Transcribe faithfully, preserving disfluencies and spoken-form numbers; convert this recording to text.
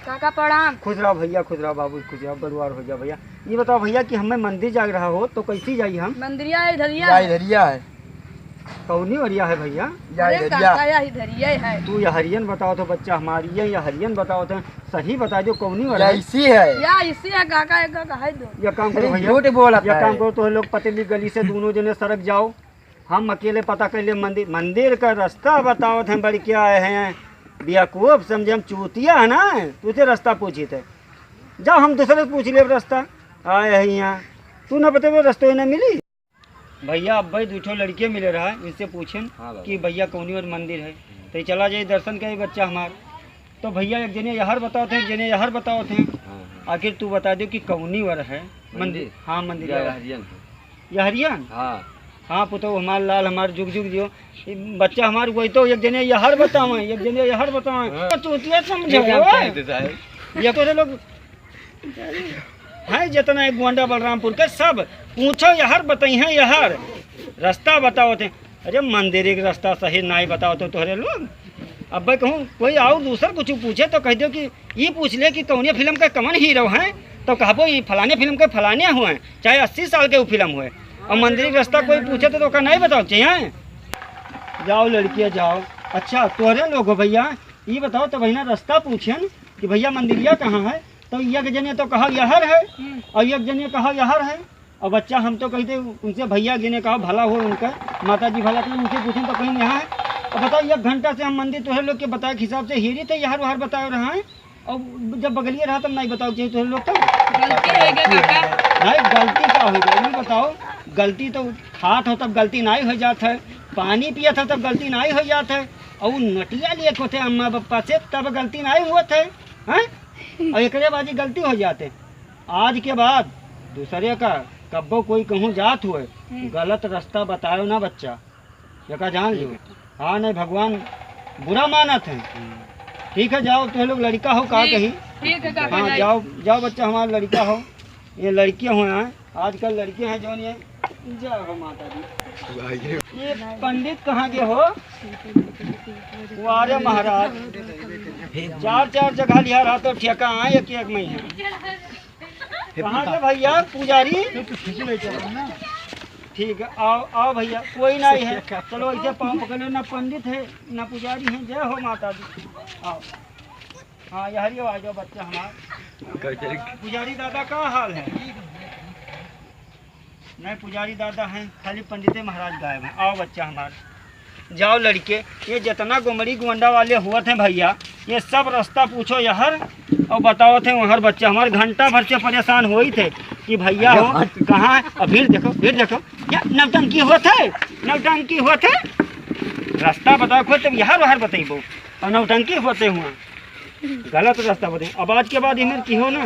काका प्रणाम। खुश रहा भैया, खुश रहा बाबू, खुश रहा, बरुआर हो जा भैया। ये बताओ भैया कि हमें मंदिर जाए रहा हो तो कैसी जाई हम? मंदिरिया है इधरिया या है। इधरिया है। कौनी ओरिया है भैया? या अरे इधरिया। काका, या इधरिया है। तू या हरियन बताओ तो बच्चा हमारी, या, या हरियन बताओ तो सही बता दो कौनी या ओर है? इसी है। या इसी है काका, एक काका है दो। या काम करो अरे भैया, झूठ बोलत या है। काम करो, तो लोग पतली गली से दोनों जने सरक जाओ, हम अकेले पता कर ले मंदिर, मंदिर का रास्ता बतावत हैं, बड़किया आए हैं, बेवकूफ समझे हम चूतिया है ना, तुझे रास्ता पूछी थे, जाओ हम दूसरे से पूछ लेब रास्ता, आए हैं यहाँ, तू ना बतेबे रास्ता ही ना मिली। भैया अब भाई दू ठो लड़के मिले रहा, इनसे पूछेन हाँ बाबा। कि भैया कौनी ओर मंदिर है, तो चला जाए दर्शन करे बच्चा हमार। तो भैया एक जने यहर बतावत हैं, एक जने यहर बतावत हैं। हाँ, हाँ। आखिर तू बता दो कि कौनी ओर है मंदिर? मंदिर? हाँ, मंदिर या यहर। हरियन है। यहरियन? हाँ। हाँ, पुतो हमार लाल, हमार जुग जुग जियो। ई बच्चा हमार वही तो एक जने यहर बतावे, एक जने यहर बतावे। हाँ। तो चूतिया समझे ये क्या हो? कहते साहब? ये तो लोग हैं जितना एक गोंडा बलरामपुर के सब पूछो यहर बताई हैं यहर। रास्ता बतावत हैं। अरे मंदिर एक रास्ता सही नाई बतावत हो तोहरे लोग। अब भाई कहूँ कोई और दूसर कुछ पूछे तो कह दो कि ई पूछ ले कि कौने फिल्म के कौन हीरो हैं, तो कहबो ई फलाने फिल्म के फलाने हुए हैं, चाहे अस्सी साल के वो फिल्म हुए। और मंदिर के रास्ता कोई पूछे तो, तो ओका नहीं बताओ चाहिए। जाओ लड़किया जाओ। अच्छा तोहरे लोग हो भैया, ई बताओ तो बहिना रास्ता पूछेन कि भैया मंदिरिया कहाँ है, तो एक जने तो कहा यहर है हम्म। और एक जने कहा यहर है। और बच्चा हम तो कहते उनसे भैया एक जने कहा भला हो उनका, माता जी भला करें, उनसे पूछें तो कहीं यहाँ है। अब बताओ एक घंटा से हम मंदिर तोहरे लोग के बताए के हिसाब से हेरी थे यहर वहर बताए रहा है, और जब बगलिए रहा तब नहीं बताओ चाहिए तोहरे लोग तो। गलती हो गई काका। नहीं गलती का हो गई ये बताओ, गलती तो खात हो तब गलती नहीं हो जात है, पानी पियत हो तब गलती नहीं हो जात है, और वो नोटिया लिए को थे अम्मा पप्पा से तब गलती नहीं हुआ थे, हैं? और एकरे बाद ही गलती हो जाते। आज के बाद दूसरे का कब्बो कोई कहूँ जात हुए, हम्म। गलत रास्ता बतायो ना बच्चा, एका जान लो। ठीक है। हाँ नहीं भगवान बुरा मानत है। हम्म। ठीक है जाओ तुम लोग लड़का हो का ठीक, कही। ठीक है काका हाँ जाई। जाओ जाओ बच्चा हमारा लड़का हो, ये लड़कियाँ हो यहाँ। आजकल लड़के हैं जौन ये, जय हो माता दी। ये पंडित कहाँ के हो? वारे महाराज, चार चार जगह लिहा रहा तो ठेका आए एक एक में ही है। कहाँ के भैया पुजारी? ठीक है, आओ आओ भैया, कोई नहीं है। चलो इसे पाँव पकड़ लो, ना पंडित है ना पुजारी है। जय हो माता दी। आओ। हाँ, यहरी आ जाओ बच्चा हमार। पुजारी दादा का हाल है? नहीं, पुजारी दादा हैं, खाली पंडिते महाराज गायब हैं। आओ बच्चा हमार, जाओ लड़के, ये जितना गुमड़ी गोंडा वाले हुआ थे भैया, ये सब रास्ता पूछो यहर और बताओ थे वहर। बच्चा हमार घंटा भर से परेशान होई थे कि भैया हो कहाँ है। अब भीड़ देखो, भीड़ देखो, क्या नौटंकी हुआ थे, नौटंकी हुआ थे। रास्ता बताओ खुद, तब यहर वहर बतैबो और नौटंकी होते हुआ। गलत रास्ता बताई। अब आज के बाद इमेर की हो ना,